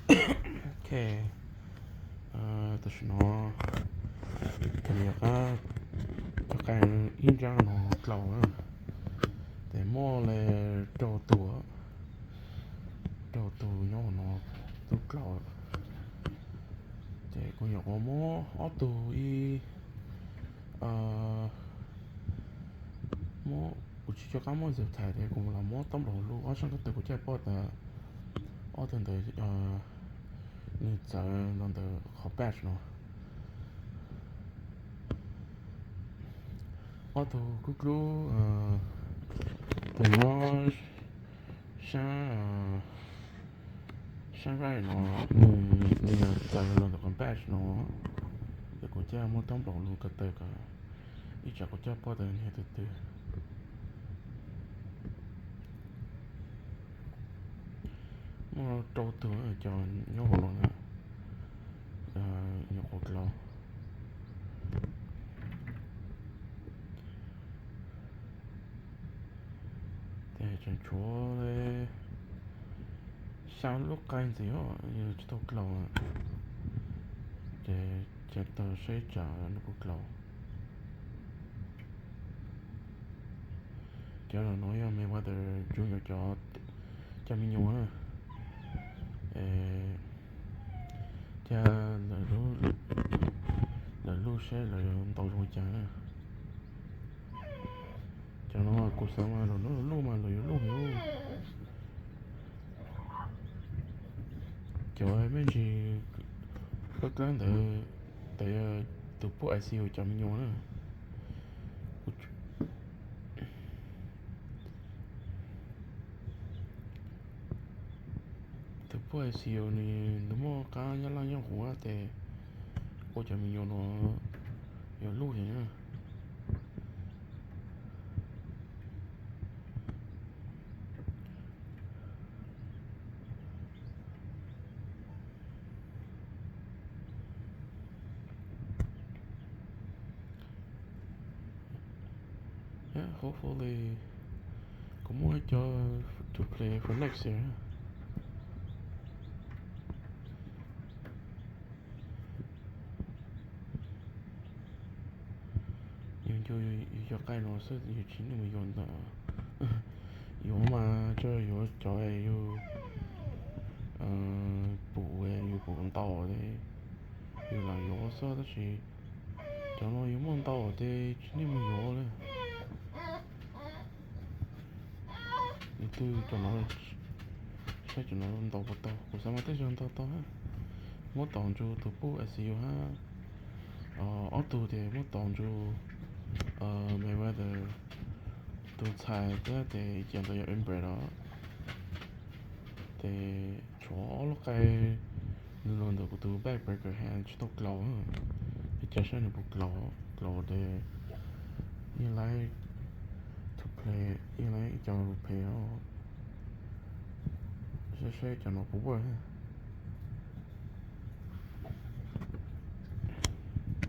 Ok, tam sim no ces yog qab cov qab ib nrab no klaus na, ces muaj li rau tus, rau tus nyob no tub klaus. Ces kuv nyuam qhuav muab ob tug ib, muab, kuv tsis nco qab muab zip tag ces kuv los muab taub nplaum lub ob sab ko taw kuv caj pom tas ob tug ntawd nws txawv los ntawm qhov badge no. Ob tug kub klub, tus nyob sab, sab right no, nws, nws txawv los ntawm qhov badge no, ces kuv caj muab taub nplaum lub ko taw kom ib tsam kuv caj pom tas nws yog tus twg. Muaj rau tug cov nyob hauv los na, nyuam qhuav klaus. Ces tseem tshuav li xya lub qai ntxiv os, yog tsis tau klaus, ces cia tau saib tsam nws puas klaus. Cov no yog Mayweather Junior cov, cov me nyuam na. Cas lawv lub, lawv lub seb lawv yuav ntaus zoo cas na. Cov no kuv xav mas lawv lub mas lawv yuav lub heev. Cov me ntsis kab kab ntawd, ntawd yog tus pub I C U cov me nyuam na. Tus pub I C U nws, nws muaj qab nyob laj nyob huv tes ua cov me nyuam no yuav luj heev na. Yeah, hopefully kuv muaj cov to play for next year. Yus ncu yus cov qaij no xwb yus tsis nij mus yuav ntau. Yuav mas tsuas yuav cov yus pum, yus pum ntau li yus lam yuav xwb, tab sis cov no yus muaj ntau ces tsis nij mus yuav li. Nws twb cov no, saib cov no ntau puas tau, kuv xav mas tej zaum ntau tau hab. Muab tau ntu tus pub I C U hab, ob tug ces muab tau ntu Mayweather tus ntxhais thiab ces ib co ntawd yog inbred os. Ces tshuav ob lub qai, nws los ntawm kuv tus backbreaker hand tsis tau klaus, es cia saib nws puas klaus, klaus ces yeej laib to play, yeej laib ib co play os. Saib saib cov no puas work.